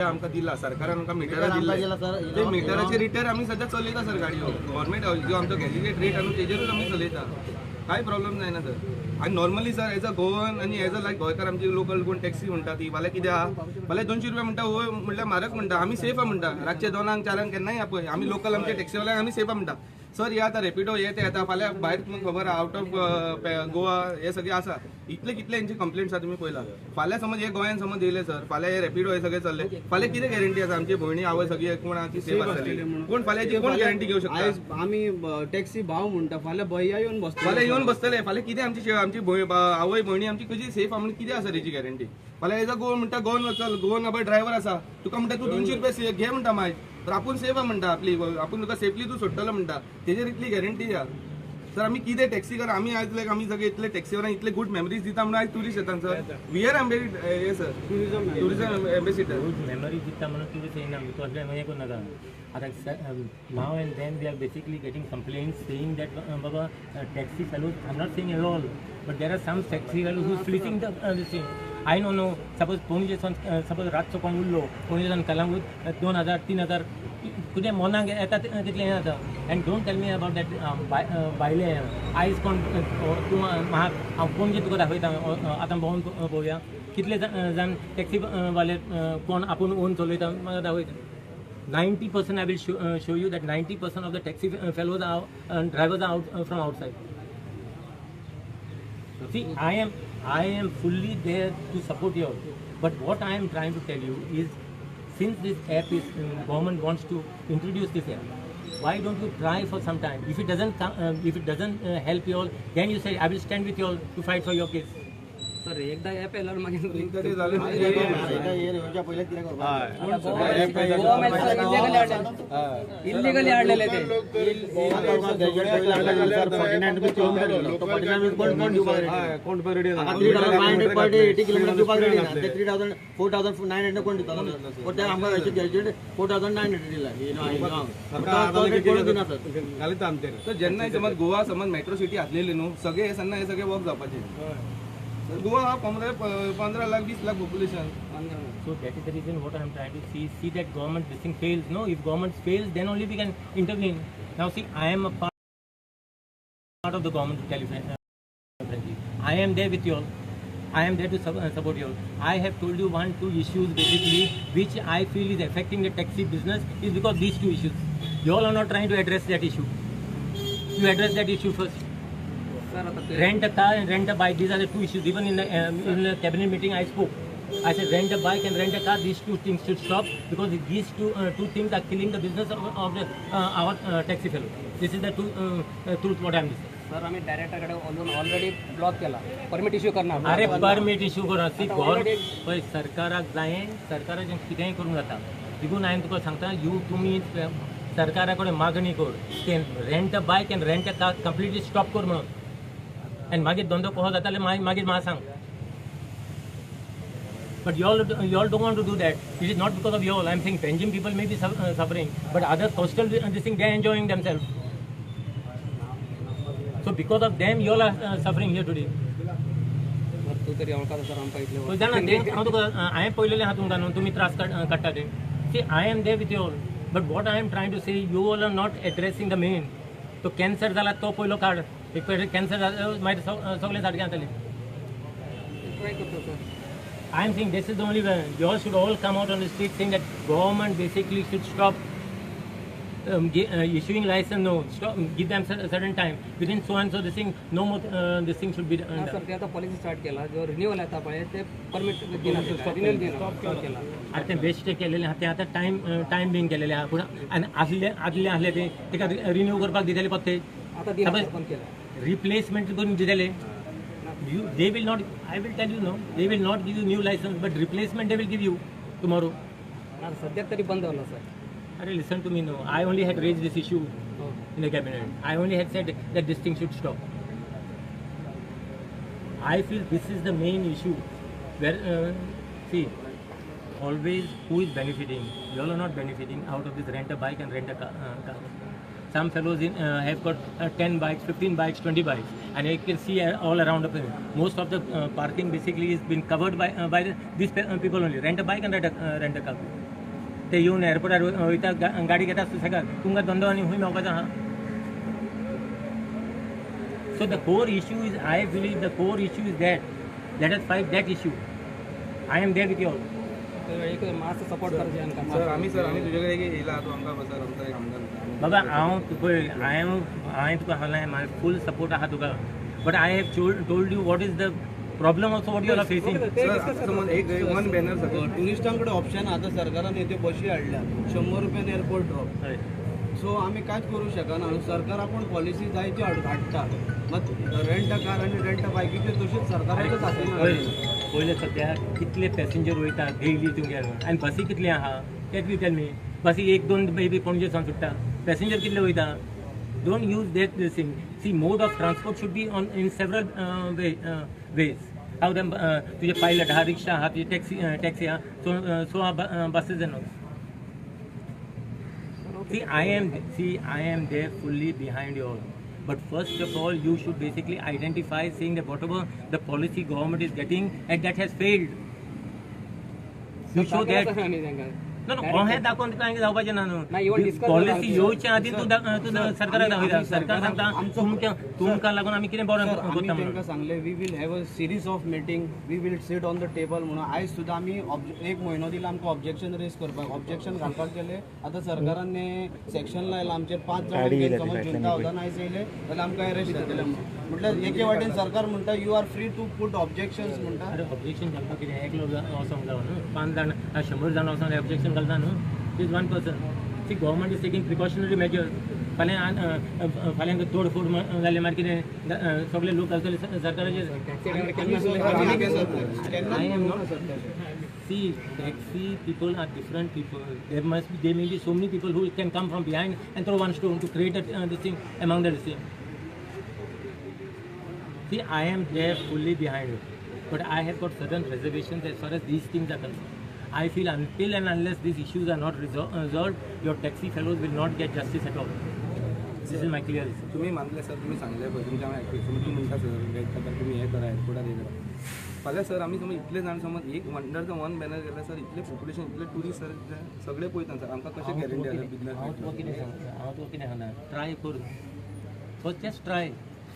आमकां दिला सरकारान, आमकां मिटरां दिल्ले, ते मिटराचे रेटीर आमी सद्या चलयता सर गाडयो. गव्हर्मेंट जो आमचो गॅजेटेड रेट आसा तेजेरूच आमी चलयता, कांय प्रॉब्लम जायना सर. आनी normally sir, as a Goan आनी एज अ लायक गोंयकार, आमची लोकल कोण टॅक्सी म्हणटा ती फाल्यां कितें आहा, फाल्यां 200 रुपया म्हणटा. वय म्हणल्यार म्हारग म्हणटा. आमी सेफ आहा म्हणटा. रातचे 2ांक 4ांक केन्नाय आपय, आमी लोकल आमच्या टॅक्सीवाल्यांक आमी सेफ आहा म्हणटा सर. हे आतां रेपिडो हे ते येता फाल्यां भायर, तुमकां खबर आहा, आउट ऑफ गोवा हे सगळे आसा. इतले कितले हेंचे कंप्लेंट्स आसा तुमी पळयला. फाल्यां समज हे गोंयान समज येयले सर, फाल्यां हे रेपिडो हे सगळे चल्ले, फाल्यां कितें गॅरंटी आसा आमची भयणी आवय सगळी कोण आहा ती सेफ आसतली? कोण फाल्यां कोण गॅरंटी घेवं शकता? आयज आमी टॅक्सी भाव म्हणटा, फाल्यां भैया येवन बसतले. फाल्यां येवन बसतले. फाल्यां कितें आमची आमची आवय भयणी आमची कशी सेफ आहा म्हणून कितें आसा तेची गॅरंटी? फाल्यां एज अ गोवन म्हणटा, गोवन चल, गोवन बाबा ड्रायव्हर आसा, तुका म्हणटा तूं 200 रुपया घे म्हणटा मायज, तर आपूण सेफ आहा म्हणटा आपली, आपूण तुका सेफली तूं सोडटलो म्हणटा, तेजेर इतली गॅरंटी आहा सर? आमी कितें टॅक्सीकार आमी आयज लायक आमी सगळे इतले टॅक्सीवर इतले गुड मेमरीज दिता म्हणून आयज ट्युरिस्ट येता सर. We are हे सर, टुरिझम एम्बेसिडर. मेमरी दिता म्हणून ट्युरिस्ट येयना. तसलें हें करूं नाका. आतां now and then we are basically getting complaints saying that Baba taxi fellows, I am not saying all, but there are some taxi fellows who fleecing the this thing. I know no, suppose Panaji सावन suppose रातचो कोण उरलो पणजे सावन कलंगूट, 2000 3000 कितें मोनाक येता तितलें हें जाता. And don't tell me about that भायले. आयज कोण तूं म्हाका, हांव पणजे तुका दाखयता. आतां भोंवन पळोवया कितले जाण टॅक्सी वाले कोण आपूण ओन चलयता, म्हाका दाखयता. 90% I will show you that 90% of the taxi fellows are drivers are out from outside. See, I am fully there to support you all. But what I am trying to tell you is, since this app is government wants to introduce this app, why don't you try for some time? If it doesn't come, if it doesn't help you all, then you say I will stand with you all to fight for your case. Sir, एकदा app येयल्यार मागीर एकदां ते जालें. येवच्या पयलींच कितें करपाक? इल्लिगली हाडलेले ते. ₹49 कोण दिवपाक रेडी? कोण पळय रेडी? 3,500 per day 80 kilometer दिवपाक रेडी ना. ते 3,000, 4,900 कोण दितलो? पण ते आमकां गॅजेट 4,900 दिला, तो रेट कोण दिना सर. घालिता आमचेर. तर जेन्ना समज गोवा समज मेट्रो सिटी आसलेली न्हू, सगळे हे सन्ना हे सगळे वर्क जावपाचे. तर गोवा हा 15 lakh 20 lakh population. So that is the reason what I am trying to see, see that government this thing fails. No, if government fails, then only we can intervene. Now see, I am a part of the government, to tell you frankly. I am there with you all. I am there to support you all. I have told you one, two issues basically, which I feel is affecting the taxi business is because these two issues. You all are not trying to address that issue. You address that issue first. Sir, आता ते Rent a car and rent a bike. These are the two issues. Even in the cabinet meeting, I spoke. I said rent a bike and rent a car. These two things should stop because these two things are killing the business of the our taxi fellow. This is the truth what I am saying. Sir, आम्ही डायरेक्टरकडे already block केला, permit issue करणार. अरे, permit issue करून C government पळय, सरकाराक जाय, सरकाराचें कितेंय करूंक जाता. देखून हांवें तुका सांगता, you तुमी सरकारा कडेन मागणी कर ते rent a bike and rent a car completely stop कर म्हणून. आनी मागीर धंदो कसो जाता मागीर मागीर म्हाका सांग. But you all don't want to do that. It is not because of you all. I'm saying Panjim people may be suffering, but other coastal this thing, they are enjoying themselves. So because of them, you all are suffering here today. तूं तरी वळखता sir आमकां इतले. So जाणा ते हांव तुका हांवें पळयलेलें आहा तुमकां न्हू, तुमी त्रास काडटा ते. See, I am there with you all. But what I am trying to say, you all are not addressing the main. तो कॅन्सर जाला तो पयलो काड. एक पयलीं कॅन्सर जालो मागीर सगळें सारकें जातलें. ट्राय करता sir. I am saying this is the only way. You all should all come out on the street saying that government basically should stop issuing license. No, stop. Give them a certain time within so and so. This thing, no more. This thing should be ना done. Sir, ते आता policy start केला, जो renewal येता पळय, ते permit दिना, renewal दिना, स्टॉप केला. आतां ते बेश्टे केलेले आहा ते आतां टायम टायम बीन केलेले आहा, पूण आनी आसले आदले आसले ते तेका रिन्यू करपाक दितले पत्ते. आता दिना. Suppose- बंद केला. रिप्लेसमेंट करून दितले. You they will not, I will tell you, no, they will not give you new license, but replacement they will give you tomorrow. ना, सद्याक तरी बंद जाला sir. Arey, listen to me, no. I only had raised this issue in the cabinet. I only had said that this thing should stop. I feel this is the main issue. Where, see, always who is benefiting? You all are not benefiting out of this rent a bike and rent a car. Some fellows have got 10 bikes, 15 bikes, 20 bikes, and you can see all around the place. Most of the parking basically is been covered by these people only. Rent a bike and rent a car. ते येवन एअरपोर्टार वयता, गाडी घेता सुसेगाद. तुमकां धंदो आनी खंय मेळपाचो आहा? So the core issue is, I believe the core issue is that let us fight that issue. I am there with you all. एक मातसो सपोर्ट करचे आमकां सर. आमी सर, आमी तुजे कडेन येयला, तूं आमकां सर आमचो एक आमदार. बाबा हांव पळय, हांवें तुका सांगलें, म्हाजें फूल सपोर्ट आहा तुका, but I have told you what is the problem also what you are facing. Sir, समज एक वन बॅनर सर, ट्युरिस्टां कडेन ऑप्शन. आतां सरकारान त्यो बशी हाडल्या 100 रुपयान एअरपोर्ट ड्रॉप. सो आमी कांयच करूं शकना. सरकार आपूण पॉलिसी जाय त्यो हाडटा, मात रेंट अ कार आनी रेंट अ बायकीच्यो तश्योच सरकाराच्याच हातीन. पयले सद्या कितले पॅसेंजर वयता डेली तुमगे आनी बसी कितले आहा तेच बी टेल मी. बसी एक दोन बी पणजे सावन सुट्टा, पॅसेंजर कितले वयता? Don't use that this thing. See, mode of transport should be on in several ways. हांव तुजे पायलट आहा, रिक्षा आहा, तुजी टॅक्सी आहा, सो आहा buses and all. See, I am there fully behind you all. But first of all, you should basically identify, saying that whatever the policy government is getting, and that has failed. You show that. No, no, कोणें दाखोवन तुका जावपाचें ना न्हू. Policy येवच्या आदीं तूं सरकाराक दाखयता. सरकार सांगता तुमकां लागून आमी कितें बरें करता म्हणून. तांकां सांगलें we will have a series of meeting, we will sit on the table म्हणून. आयज सुद्दां आमी एक म्हयनो दिला आमकां ऑब्जेक्शन रेज करपाक, ऑब्जेक्शन घालपाक गेले. आतां सरकारान सेक्शन लायलां आमचेर, 5 जाणांक समज जुंता वतान आयज येयले जाल्यार आमकां एरेस्ट जातले म्हणून. म्हटल्यार एके वाटेन सरकार म्हणटा you are free to put objections म्हणटा. अरे ऑब्जेक्शन घालपाक कितें एकलो वचोंक जावो न्हू, 5 जाण 100 जाण वचोन ऑब्जेक्शन घालता न्हू. Is one person. See, government is taking precautionary measures. फाल्यां तोडफोड जाली मागीर कितें सगळे लोक घालतले सरकाराचेर. See, taxi people are different people. There must be, there may be so many people who can come from behind and throw one stone to create this thing among the thing. See, I am there fully behind you, but I have got certain reservations as far as these things are concerned. I feel until and unless these issues are not resolved, your taxi fellows will not get justice at all. This is my clear. तुम्ही मानले sir, तुम्ही सांगले पळय, तुमच्या हांवें आयकलें. समज तूं म्हणटा सर तुमी हें करा, एअरपोर्टार हें करा. फाल्यां सर आमी समज इतले जाण, समज एक अंडर the one banner गेल्यार सर इतले पॉप्युलेशन, इतले ट्युरिस्ट सर सगळे पळयता सर, आमकां कशें गॅरंटी आसा बिजनस? हांव तुका कितें सांगता, हांव तुका कितें सांगता, ट्राय कर, first just try.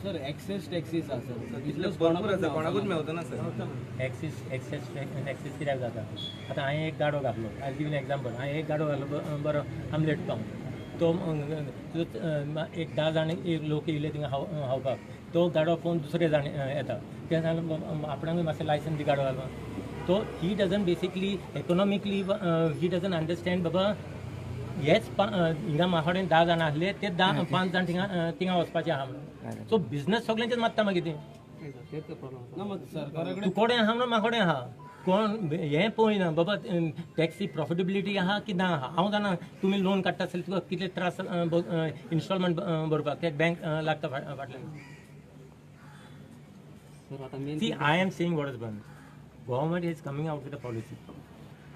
Sir access taxis आसा सर, इतले भरपूर आसा, कोणाकूच मेवतना सर. एक्सिस एक्सिस कित्याक जाता? आतां हांवें एक गाडो घातलो, I give an example. हांवें एक गाडो घातलो बरो आमलेट पाव, तो एक 10 जाण एक लोक येयले थिंगा खावपाक, तो गाडो पळोवन दुसरे जाण येता, ते सांगलें आपणाकूय मातशें लायसन्स दी गाडो घालपाक. तो he doesn't basically economically he doesn't understand बाबा हेच हिंगा म्हाका कडेन 10 जाण आसले ते 5 जाण थिंगा वचपाचे आहा म्हणून. सो बिजनस सगळ्यांचेच मारता मागीर ती. तूं कोडें आहा म्हणून म्हाका कडेन आहा, कोण हें पळयना बाबा टॅक्सी प्रॉफिटेबिलिटी आहा की ना आहा. हांव जाणा तुमी लोन काडटा आसल्यार तुका कितले त्रास इन्स्टॉलमेंट भरपाक, ते बँक लागता फाटल्यान. See, I am saying what is done. Government is coming out with a policy.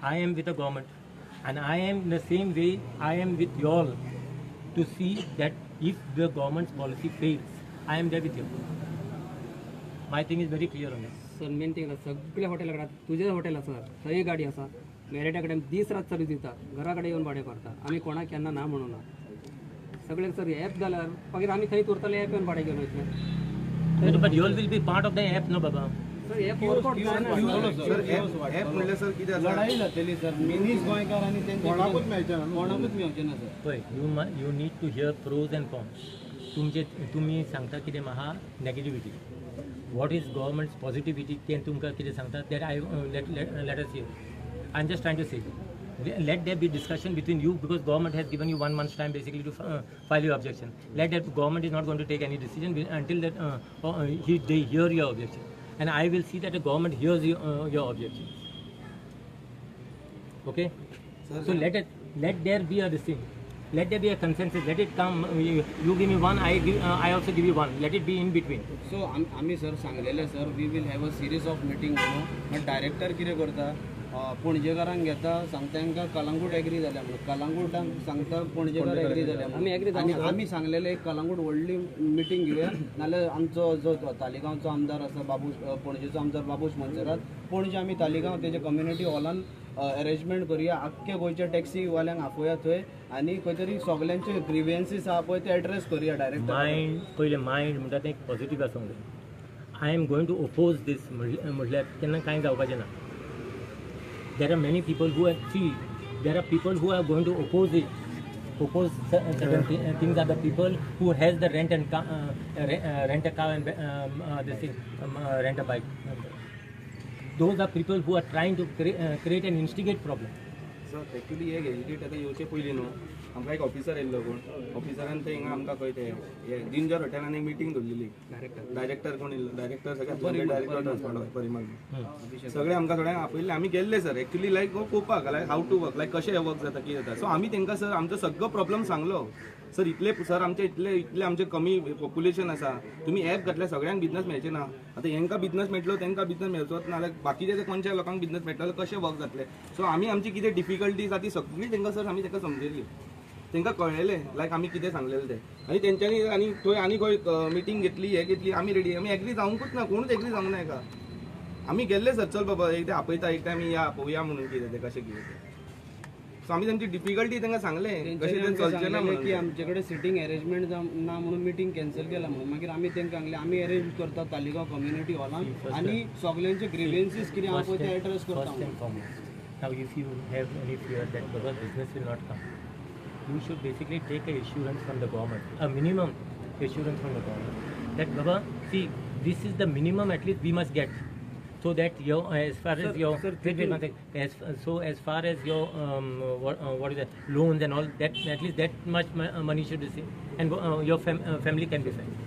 I am with the government and I am in the same way I am with you all to see that if the government's policy fails, I am there with you. My thing is very clear on this. Sir, main thing सगळे hotel कडेन, तुजें hotel आसा थंय गाडी आसा, मेरेटा कडेन दीस रात सर्वीस दिता, घरा कडेन येवन भाडें करता, आमी कोणाक केन्ना ना म्हणूना. सगळे सर एप जाल्यार मागीर आमी थंय उरतले, एप येवन भाडें घेवन वयतले. But you all will be part of the app, no Baba? Sir, app workout जायना. सर, एप म्हणल्यार सर कितें आसा? लढाई जातली सर, मिनीस गोंयकार आनी तेंचे कोणाकूच मेळचें ना, कोणाकूच मेळचें ना सर. पळय, you need to hear pros and cons. तुमचे तुमी सांगता कितें म्हाका negativity, what is government's positivity तें तुमकां कितें सांगता that I let us hear. I am just trying to say let there be discussion between you, because government has given you 1 month's time basically to file your objection. Let that government is not going to take any decision until that they hear your objection, and I will see that the government hears your objections. Okay, sir, so let there be a thing, let there be a consensus, let it come. You give me one, I also give you one, let it be in between. So आमी sir सांगलेले sir, we will have a series of meeting म्हणून. But director कितें करता, पणजेकारांक घेता सांगता तांकां Calangute agree जाल्या म्हणून, कलंगूटांक सांगता पणजेकार एग्री जाल्या आमी एग्री. आनी आमी सांगलेले एक कलंगूट व्हडली मिटींग घेवया, नाल्यार आमचो जो तालिगांवचो आमदार आसा बाबूश, पणजेचो आमदार बाबूश मोन्सेरात, पणजे आमी तालिगांव तेजे कम्युनिटी हॉलान अरेंजमेंट करुया, आख्खे गोंयच्या टॅक्सीवाल्यांक आपोवया थंय आनी खंय तरी सगल्यांचे ग्रिवियन्सीस आहा पळय ते एड्रेस करुया डायरेक्ट. मायंड पयलें मायंड म्हणटा तें पॉझिटीव आसूंक जाय. I am going to oppose this म्हटल्यार केन्ना कांय जावपाचें ना. There are many people who are see there are people who are going to oppose it, oppose certain things are the people who has the rent and rent a car and this thing, rent a bike. Those are people who are trying to create and instigate problem. Sir actually हे गॅजिटेट आतां येवचे पयलीं न्हू आमकां एक officer येयल्लो कोण, ऑफिसरान ते हिंगा आमकां खंय ते हे जिंजर हॉटेलान एक मिटींग दवरलेली, डायरेक्टर कोण येयल्लो, डायरेक्टर सगळे डायरेक्टर परिमल सगळे आमकां थोड्यांक आपयल्ले, आमी गेल्ले सर एक्चुली लायक पळोवपाक लायक how to work लायक कशें वर्क जाता कितें जाता. सो आमी तांकां सर आमचो सगळो प्रॉब्लम सांगलो सर, इतले सर आमचे इतले इतले आमचे कमी पॉप्युलेशन आसा, तुमी एप घातल्यार सगळ्यांक बिजनस मेळचे ना, आतां हेंकां बिजनस मेळटलो तेंकां बिजनस मेळचोच ना, जाल्यार बाकीचे कोणच्या लोकांक बिजनस मेळटलो कशें वर्क जातलें. सो आमी आमची कितें डिफिकल्टीज आसा ती सगळी तेंकां सर आमी तेंकां समजयली, तेंकां कळ्ळेलें लायक आमी कितें सांगलेलें तें, आनी तेंच्यांनी आनी थंय आनी खंय मिटींग घेतली हें घेतली, आमी रेडी, आमी एग्री जावंकूच ना, कोणूच एग्री जावंक ना हेका. आमी गेल्ले सर चल बाबा एकदां आपयता एकदां आमी या पळोवया म्हणून कितें तें कशें कितें तें. सो आमी तेंची डिफिकल्टी तांकां सांगलें कशें तें चलचें ना की आमचे कडेन सिटींग अरेंजमेंट ना म्हणून मिटींग कॅन्सल केला म्हणून, मागीर आमी तांकां सांगलें आमी अरेंज करता तालिगांव कम्युनिटी हॉलान आनी सगल्यांचे ग्रिवियन्सीस कितें आहा पळय ते एड्रेस करता. Now if you have any fear that because business will not come, you should basically take a assurance from the government, a minimum assurance from the government that baba see this is the minimum at least we must get, so that your as far as your sir, wait, wait one second, as so as far as your what is that loans and all that, at least that much money should receive and your family can be fed.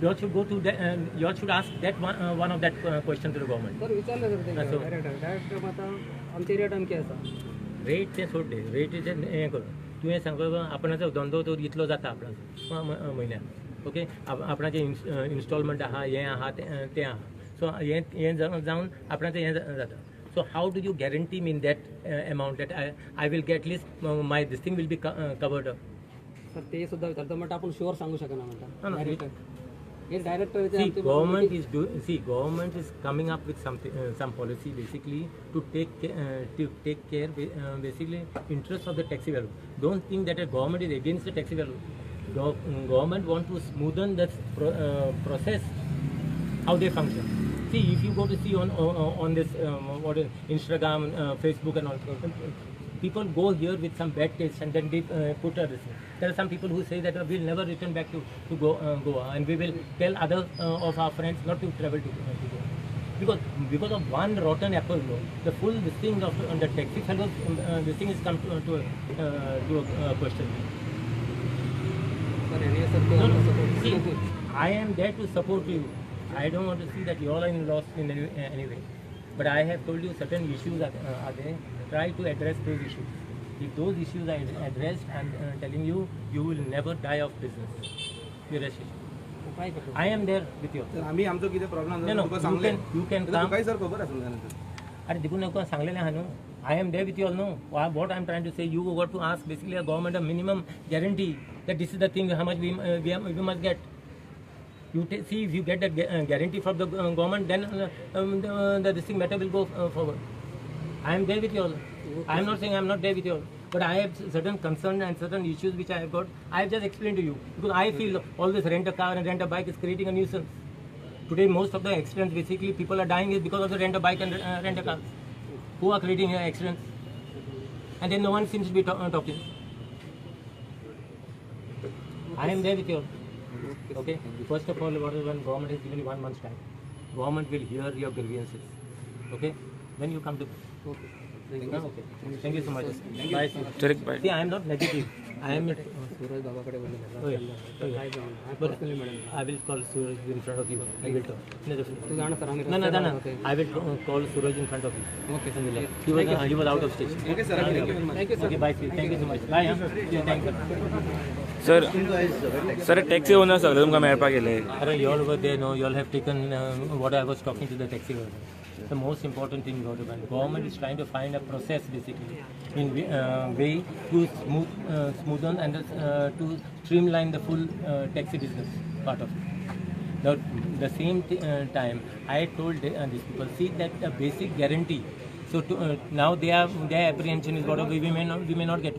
You all should go to that, you all should ask that one of that question to the government. Sir विचारलें sir तेंकां director, director मात आमचे rate आमचे आसा, rate तें सोड दे, rate हें कर तुवें सांगलो आपणाचो धंदो तो इतलो जाता आपणाचो म्हयन्याक, ओके आपणाचें इन्स्टॉलमेंट आहा हें आहा तें आहा, सो हें हें जावन आपणाचें हें जाता. So how do you guarantee mean that amount that I will get least my this thing will be covered up. Sir ते सुद्दां विचारता म्हणटा आपूण शुअर सांगू शकना म्हणटा director. See, government is doing. See, government is coming up with something, some policy basically to take care basically interest of the taxi value. Don't think that a government is against the taxi value. Government want to smoothen the process how they function. See, if you go to see on this what is Instagram, Facebook and all, people go here with some bad taste and then they put a this. There are some people who say that we will never return back to Goa and we will tell other of our friends not to travel to Goa. Because of one rotten apple, no, the full this thing of the taxi fellows, this thing is come to a question. Sir, no, no, see, I am there to support you. I don't want to see that you all are in loss in any way. But I have told you certain issues are there. Try to address those issues. If those issues are addressed, I am telling you, you will never die of business. Be rest assured. I am there with you. आमी आमचो कितें problem No, no, you can come. तुका sir खबर आसा. अरे देखून नाका सांगलेलें आहा न्हू. I am there with you all, no. What I am trying to say, you got to ask basically a government a minimum guarantee that this is the thing how much we must get. You see if you get that guarantee from the government, then the this thing matter will go forward. I am there with you all. I am not saying I am not there with you all, but I have certain concerns and certain issues which I have got. I have just explained to you because I feel all this rent a car and rent a bike is creating a nuisance. Today, most of the accidents, basically, people are dying is because of the rent a bike and rent a cars. Who are creating accidents? And then no one seems to be talking. I am there with you all. Okay. First of all, what is when government has given you 1 month's time, government will hear your grievances. Okay. Then you come to. Okay. Okay. Thank you so much. Bye. Bye. See, I am not negative. I am. Suraj Baba kade बोलले. Personally, madam. I will call Suraj in front of you. I will talk. तू जाण sir आम्ही. No, no, no. I will call Suraj in front of you. Okay. He was out of station. Okay, sir. Thank you very much. Thank you, sir. Okay, bye. Thank you so much. Bye. Thank you. Sir, sir, taxi owner सगळे तुमकां मेळपाक गेले. अरे, you all were there, no? You all have taken what I was talking to the taxi owner. The most important thing, government is trying to find a process basically in way to smoothen and to streamline the full taxi business part of it. Now, the same time, I told these people, see that a basic guarantee. So to, now their apprehension is whatever we may not get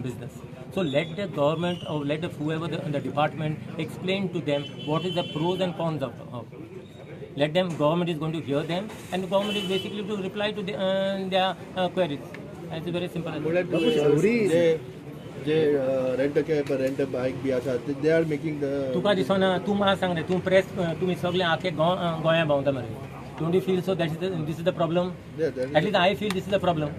business. So let the government or let the, whoever the department explain to them what is the pros and cons of. Let them, government is going to hear them, and the government is basically to reply to their queries. It's very simple. J rent cab, rent bike B आसा, they are making the. तुका दिसना तूं म्हाका सांग रे, तूं press तुमी सगळे आखे गोंया भोंवता मरे. Don't you feel so that is this is the problem? At least I feel this is the problem.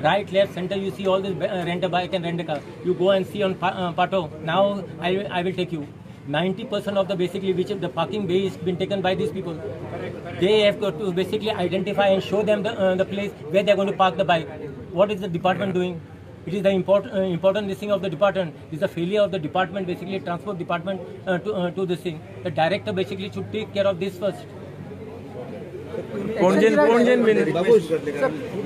Right, left, center, you see all this rent a bike and rent a car. You go and see on Pato. Now I will take you. 90% of the basically which the parking bay is been taken by these people. They have got to basically identify and show them the place where they are going to park the bike. What is the department doing? It is the important this thing of the department. It is a failure of the department, basically transport department to this thing. The director basically should take care of this first.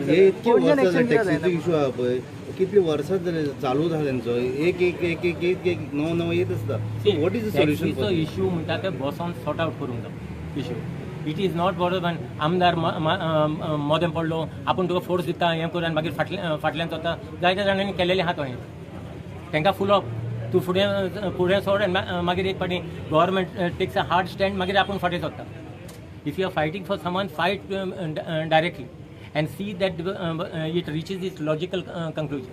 हे इतकी वर्सां टॅक्सीचो issue आहा पळय, कितली वर्सां चालू जाता तेंचो, एक एक एक एक एक एक नवो नवो येत आसता. What is the solution? टॅक्सीचो इशू म्हणटा ते बसोन सॉर्ट आउट करूंक जाय इशू. It is not बरोबर आमदार मोदें पडलो आपूण तुका फोर्स दिता हें करून मागीर फाटल्यान चलता. जायत्या जाणांनी केलेलें आहा तो हें, तांकां फुलोवप तूं फुडें फुडें सोड आनी मागीर एक फावटी government takes a hard stand, मागीर आपूण फाटीं सोदता. If you are fighting for someone, fight directly and see that it reaches its logical conclusion.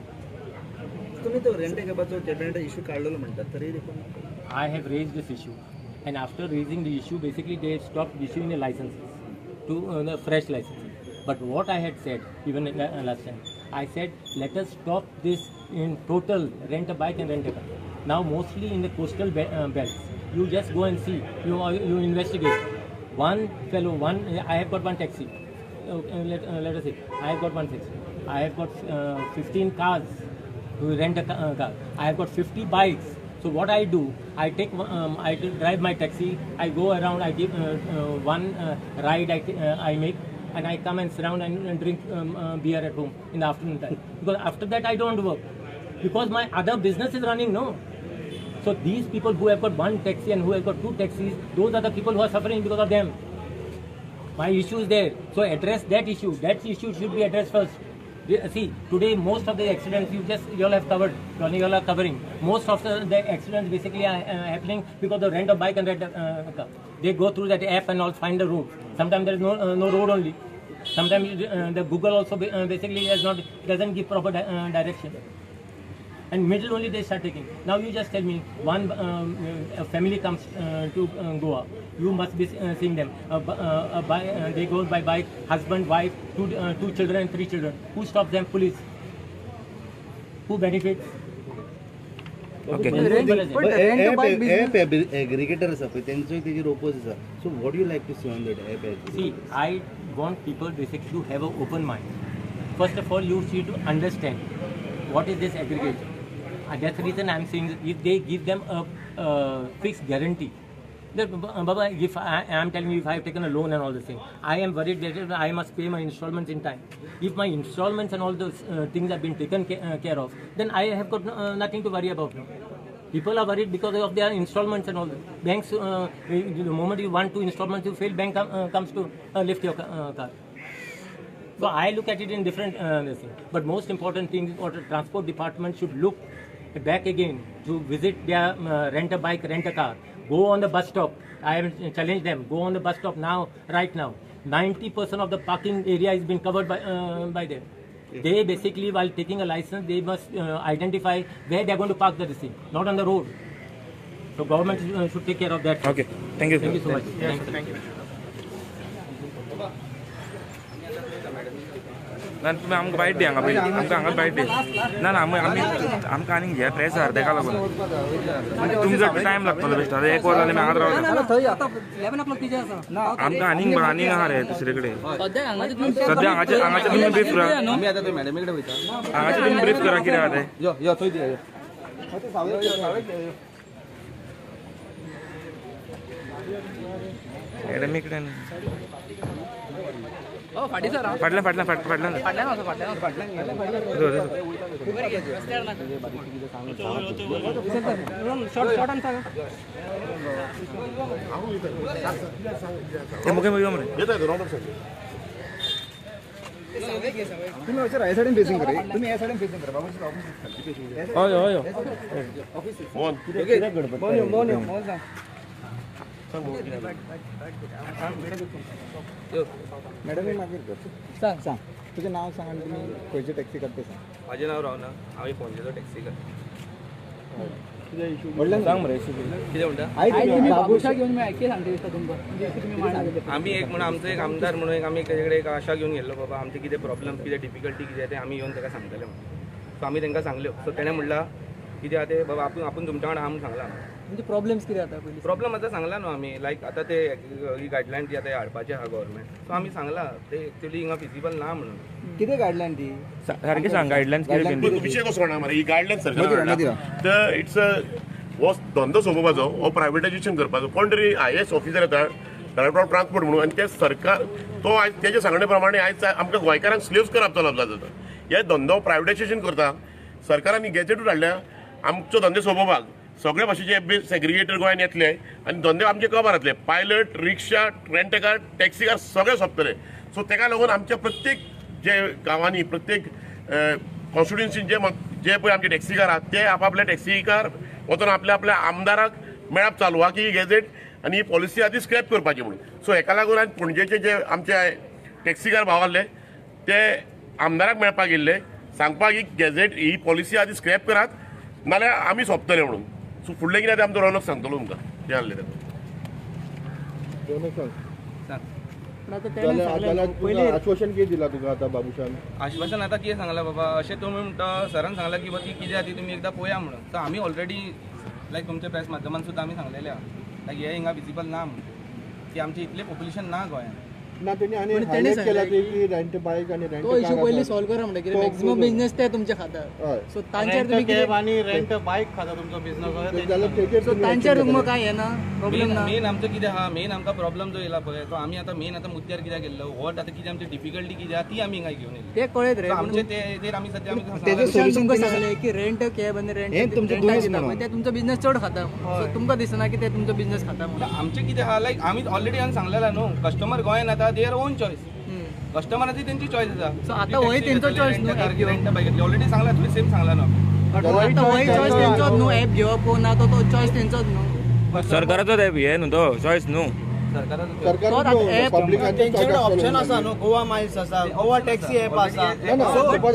तुम्ही तो रेंट कॅबाचो कॅबिनेट इशू काढलेलो म्हणतात तरी देखून I have raised this issue, and after raising the issue, basically they stopped issuing the licenses to the fresh licenses. But what I had said even in the, last time, I said let us stop this in total rent a bike and rent a car. Now mostly in the coastal belts, you just go and see, you investigate. One fellow, one I have got one taxi. Let us say I have got one taxi. I have got 15 cars to rent a car. I have got 50 bikes. So what I do, I take, I drive my taxi. I go around. I give one ride. I make, and I come and sit down and drink beer at home in the afternoon time. Because after that I don't work, because my other business is running. No. So these people who have got one taxi and who have got two taxis, those are the people who are suffering because of them. My issue is there. So address that issue. That issue should be addressed first. See, today most of the accidents you all have covered. You all are covering. Most of the accidents basically are happening because of rent a bike and rent a car. They go through that app and all find the road. Sometimes there is no road only. Sometimes the Google also basically doesn't give proper direction. And middle only they start taking. Now you just tell me, one a family comes to Goa. You must be seeing them. They go by bike, husband, wife, two children and three children. Who stops them? Police. Who benefits? Okay. App aggregator आसा पळय तेंचोय तेजेर oppose आसा. So what you like to see on that app? See, I want people basically to have an open mind. First of all, you should understand what is this aggregation. And that's the reason I am saying if they give them a fixed guarantee. That, Baba, if I am telling you, if I have taken a loan and all this thing, I am worried that I must pay my installments in time. If my installments and all those things have been taken care of, then I have got nothing to worry about now. People are worried because of their installments and all that. Banks, the moment you want two installments, you fail, bank comes to lift your car. So I look at it in different this thing. But most important thing is what the transport department should look back again to visit their rent a bike, rent a car. Go on the bus stop. I have challenged them. Go on the bus stop now, right now. 90% of the parking area has been covered by them. They basically, while taking a license, they must identify where they are going to park the thing, not on the road. So government should take care of that. Okay. Thank you. Thank you so much. Yes, thank you. ना तुमी आमकां बायट दी हांगा पयलीं, आमकां हांगा बायट दी. ना ना आमी आमकां आनीक हे प्रेस आहा तेका लागून तुमचो टायम लागतलो बेश्टो. आतां एक वर जालें आमी हांगाच रावला. आमकां आनीक आनीक आहा रे दुसरे कडेन. सद्या हांगाचे हांगाचे तुमी ब्रीफ करा, हांगाचे तुमी ब्रीफ करा कितें आहा तें. मॅडमी कडेन. फाटल्यान फाटल्यान फाटल्यान फाटल्यान. मॅडम मागीर सांग सांग तुजें नांव सांग आनी तुमी खंयची टॅक्सी काडटा सांग. म्हाजें नांव रावना, हांव पणजेचो टॅक्सी काडटा. सांग मरे कितें म्हणटा? आमी एक म्हणून आमचो एक आमदार म्हणून एक आमी तेजे कडेन एक आशा घेवन गेल्लो, बाबा आमचे कितें प्रॉब्लम कितें डिफिकल्टी कितें तें आमी येवन ताका सांगतले म्हणून. सो आमी तांकां सांगल्यो. सो तेणें म्हणलां कितें आहा तें बाबा आपूण आपूण तुमच्या वांगडा आहा म्हणून सांगलां. म्हणजे प्रॉब्लम्स कितें आतां पयलीं? प्रॉब्लम आतां सांगला न्हू आमी, लायक आतां ते ही गायडलायन जी आतां हाडपाची आहा गव्हर्मेंट, सो आमी सांगलां ते एक्चुअली हिंगा फिजिबल ना म्हणून. कितें गायडलायन ती सारकें सांग. गायडलायन कितें विशय कसो जाणा मरे, ही गायडलायन सरकार तर it's a हो धंदो सोंपोवपाचो, हो प्रायवेटायजेशन करपाचो. कोण तरी IAS officer येता डायरेक्टर ऑफ ट्रान्सपोर्ट म्हणून, आनी ते सरकार तो आयज तेजे सांगणे प्रमाणे आयज आमकां गोंयकारांक स्लेव्स करप चलप जाता. हे धंदो प्रायवेटायजेशन करता सरकारान गॅजेटूच हाडल्या आमचो धंदो सोंपोवपाक. सगळे भाशेचे एप सेग्रिगेटर गोंयान येतले आनी धंदे आमचे कबर जातले. पायलट, रिक्षा, रेंटकार, टॅक्सीकार सगळे सोंपतले. सो तेका लागून आमच्या प्रत्येक जे गांवांनी प्रत्येक कॉन्स्टिट्युएन्सीन जे जे पळय आमचे टॅक्सीकार आहात ते आपापले टॅक्सीकार वचून आपल्या आपल्या आमदाराक मेळप चालू आहा की ही गॅजेट आनी ही पॉलिसी आदी स्क्रॅप करपाची म्हणून. सो हेका लागून आयज पणजेचे जे आमचे टॅक्सीकार भाव आहले ते आमदाराक मेळपाक येयल्ले सांगपाक ही गॅजेट ही पॉलिसी आदी स्क्रॅप करात नाल्यार आमी सोंपतले म्हणून. सो फुडलें कितें तें आमचो रोनक सांगतलो तुमकां तें आहलें तें. आश्वासन कितें दिलां तुका आतां बाबूशान? आश्वासन आतां कितें सांगलां बाबा, अशें तुमी म्हणटा सरान सांगलां की ती कितें आहा ती तुमी एकदां पळया म्हणून. सो आमी ऑलरेडी लायक तुमच्या प्रेस माध्यमान सुद्दां आमी सांगलेलें आहा लायक हें हिंगा विजिबल ना म्हणून, की आमचें इतलें पॉप्युलेशन ना गोंयांत. ना तेणी आनी हायलायट केला ते की रेंट बायक आनी रेंट तो इशू पयलीं सॉल्व करा म्हणटा, कित्याक मॅक्सिमम बिजनेस ते तुमचे खाता. सो तांचेर तुमी कॅब आनी रेंट बायक खाता तुमचो बिजनेस, सो तांचेर तुमकां कांय येना प्रॉब्लम ना. मेन आमचो कितें आहा, मेन आमकां प्रॉब्लम जो येयला पळय तो आमी आतां मेन आतां मुद्द्यार कित्याक गेल्लो, what आतां कितें आमची डिफिकल्टी कितें आहा ती आमी हिंगा घेवन येयली ते कळयत रे आमचे तेजेर आमी सद्या तुमकां सांगलें की रेंट कॅब आनी रेंट ते तुमचो बिजनेस चड खाता. सो तुमकां दिसना की ते तुमचो बिजनेस खाता म्हणून. आमचें कितें आहा लायक आमी ऑलरेडी हांवें सांगलेलां न्हू कस्टमर गोंयान आतां there own choice, कस्टमराची तेंची चॉयस आसा. सो आतां होय तेंचो चॉयस न्हू, रेंट बायक घेतली ऑलरेडी सांगला तुवें सेम सांगला न्हू. आतां होय चॉयस तेंचोच न्हू, एप घेवप ना तो चॉयस तेंचोच न्हू, सरकाराचोच एप हे न्हू तो चॉयस न्हू. तेंचे कडेन ऑप्शन आसा न्हू, गोवा मायल्स आसा, गोवा टॅक्सी एप आसा.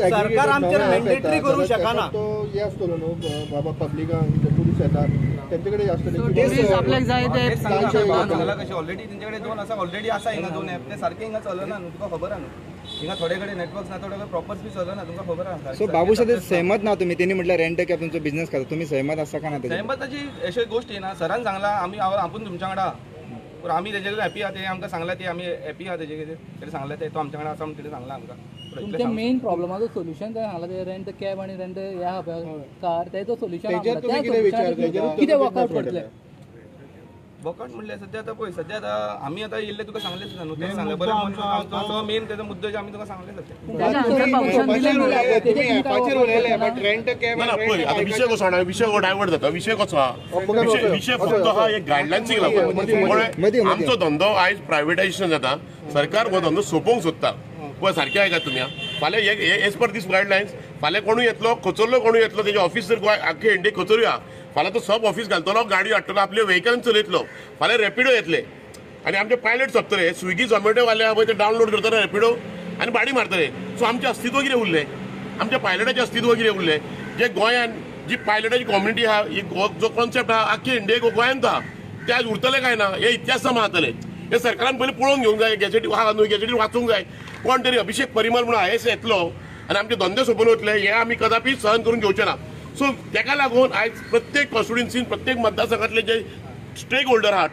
सरकार आमचेर मॅन्डेटरी करूंक शकना. तो हे आसतलो न्हू बाबा पब्लिकांक टुरिस्ट येतात तेंचे कडेन आसतले आपल्याक जाय ते सांगला कशें ऑलरेडी तेंचे कडेन दोन आसा, ऑलरेडी आसा हिंगा दोन एप, ते सारके हिंगा चलना न्हू, तुका खबर आहा न्हू. हिंगा थोडे कडेन नेटवर्क ना, थोडे कडेन प्रॉपर बी चलना, तुमकां खबर आहा. सो बाबूशा ते सहमत ना तुमी, तेणी म्हटल्यार रेंट कॅब तुमचो बिजनेस खाता, तुमी सहमत आसा का ना? सहमताची अशी गोश्ट येना. सरान सांगला आमी आपूण तुमच्या वांगडा, पूण आमी तेजे कडेन हॅपी आहा, ते आमकां सांगला ते आमी हॅपी आहा तेजे कितें तेणें सांगलें ते तो आमच्या वांगडा आसा म्हणून तेणें सांगलां आमकां. तुमच्या मेन प्रॉब्लमाचो सोल्युशन काय सांगला ते रेंट कॅब आनी रेंट हे आहा पळय कार, तेजो सोल्युशन कितें वर्कआउट करतले? वर्कआउट म्हणल्यार सद्या आतां पळय, सद्या आतां आमी आतां येयल्ले तुका सांगलें सुद्दां न्हू, तें सांगलें बरें म्हणून मेन तेजो मुद्दो जे आमी तुका सांगलें सद्या. पळय आतां विशय कसो जाणा, विशय हो डायवर्ट जाता. विशय कसो आहा, विशय फक्त आहा एक गायडलायन्सीक लागून. आमचो धंदो आयज प्रायवेटायजेशन जाता, सरकार हो धंदो सोंपोवंक सोदता. पळय सारकें आयकात तुमी, फाल्यां एज पर दीस गायडलायन्स फाल्यां कोणूय येतलो, खचरलो कोणूय येतलो, तेजे ऑफिस जर गोंय आख्खे इंडियेक खचरूया, फाल्यां तो सब ऑफिस घालतलो, गाडी हाडटलो, आपले व्हेकल चलयतलो. फाल्यां रॅपिडो येतले आनी आमचे पायलट सोंपतले. स्विगी झोमॅटो वाले आहा पळय ते डावनलोड करतले रॅपिडो आनी भाडी मारतले. सो आमचें अस्तित्व कितें उरलें, आमच्या पायलटाचें अस्तित्व कितें उरलें? जे गोंयान जी पायलटाची कम्युनिटी आहा, ही जो कॉन्सेप्ट आहा आख्खे इंडियेक गोंयांत आहा, ते आयज उरतले काय ना हे इतिहास जमा जातले. हे सरकारान पयलीं पळोवन घेवंक जाय, गॅजेटी आहा न्हू, गॅजेटी वाचूंक जाय. कोण तरी अभिषेक परिमल म्हणून IAS येतलो आनी आमचे धंदे सोंपून वतले, हे आमी कदापी सहन करून घेवचे ना. सो तेका लागून आयज प्रत्येक कॉन्स्टिट्युएन्सीन प्रत्येक मतदारसंघातले जे स्टेक होल्डर आहात,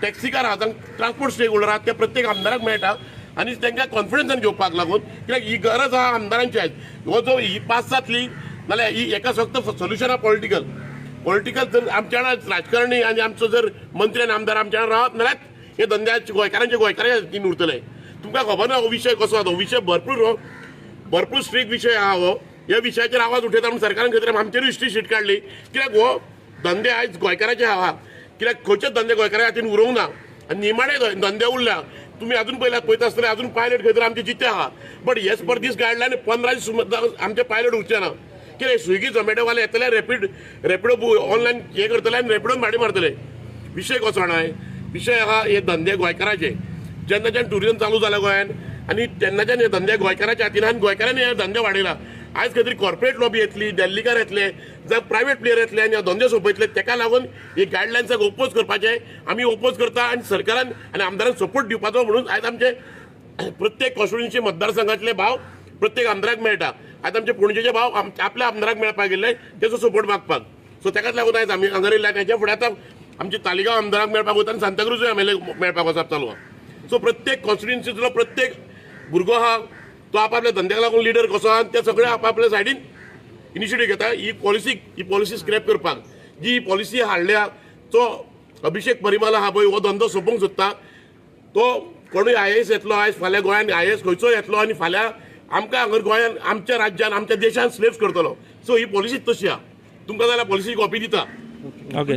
टॅक्सीकार आहात, ट्रान्सपोर्ट स्टेक होल्डर आहात, ते प्रत्येक आमदाराक मेळटा आनी तांकां कॉन्फिडन्सान घेवपाक लागून, कित्याक ही गरज आहा आमदारांची आयज. हो जो ही पास जातली नाल्यार ही एका फक्त सोल्युशन आहा पॉलिटिकल. पॉलिटिकल जर आमच्या राजकारणी आनी आमचो जर मंत्री आनी आमदार आमच्या रावत नाल्यार हे धंद्याचे गोंयकारांचे गोंयकारांच्या हातीन उरतले. तुमकां खबर ना हो विशय कसो आहा. तो विशय भरपूर भरपूर स्ट्रीक विशय आहा हो. ह्या विशयाचेर आवाज उठयता म्हणून सरकारान खंय तरी आमचेरूय हिस्ट्री शीट काडली. कित्याक हो धंदे आयज गोंयकाराचे आहा, कित्याक खंयचे धंदे गोंयकारा हातीन उरोवंक ना आनी निमाणे धंदे उरल्या. तुमी अजून पयला पळयता आसतना अजून पायलट खंय तरी आमचे जिते आहा, but as per this guideline 15 दीस आमचे पायलट उरचे ना. कितें स्विगी झोमॅटोवाले येतले, रॅपिडो ऑनलायन हे करतले आनी रॅपिडोन भाडें मारतले. विशय कसो जाणा, विशय आहा हे धंदे गोंयकाराचे. जेन्नाच्यान ट्युरिजम चालू जाला गोंयान आनी तेन्नाच्यान हे धंदे गोंयकाराच्या हातीन आनी गोंयकारांनी हे धंदे वाडयला. आयज खंय तरी कॉर्पोरेट लॉबी येतली, दिल्लीकार येतले, जावं प्रायवेट प्लेयर येतले आनी धंदे सोंपयतले. तेका लागून ही गायडलायन्साक ओपोज करपाचें आमी ओपोज करता आनी सरकारान आनी आमदारान सपोर्ट दिवपाचो म्हणून आयज आमचे प्रत्येक कॉन्स्टिट्युएन्सी मतदारसंघातले भाव प्रत्येक आमदाराक मेळटा. आयज आमचे पणजेचे भाव आपल्या आमदाराक मेळपाक गेल्ले तेचो सपोर्ट मागपाक. सो तेकाच लागून आयज आमी हांगा येयल्या. तेच्या फुडें आतां आमचे तालिगांव आमदाराक मेळपाक वता आनी सांताक्रूजूय एम एल ए मेळपाक वचप चालू आहा. सो प्रत्येक कॉन्स्टिट्युएन्सीतलो प्रत्येक भुरगो आहा तो आपापल्या धंद्याक लागून लिडर कसो आहा ते सगळे आपापल्या सायडीन इनिशिएटीव घेता. ही पॉलिसी स्क्रॅप करपाक जी पॉलिसी हाडल्या तो अभिषेक परिमाल आहा पळय, हो धंदो सोंपोवंक सोदता. तो कोणूय IAS येतलो आयज फाल्यां गोंयान, IAS खंयचो येतलो आनी फाल्यां आमकां हांगा गोंयान आमच्या राज्यान आमच्या देशान स्लेव्स करतलो. सो ही पॉलिसीच तशी आहा. तुमकां जाल्यार पॉलिसी कॉपी दिता. ओके.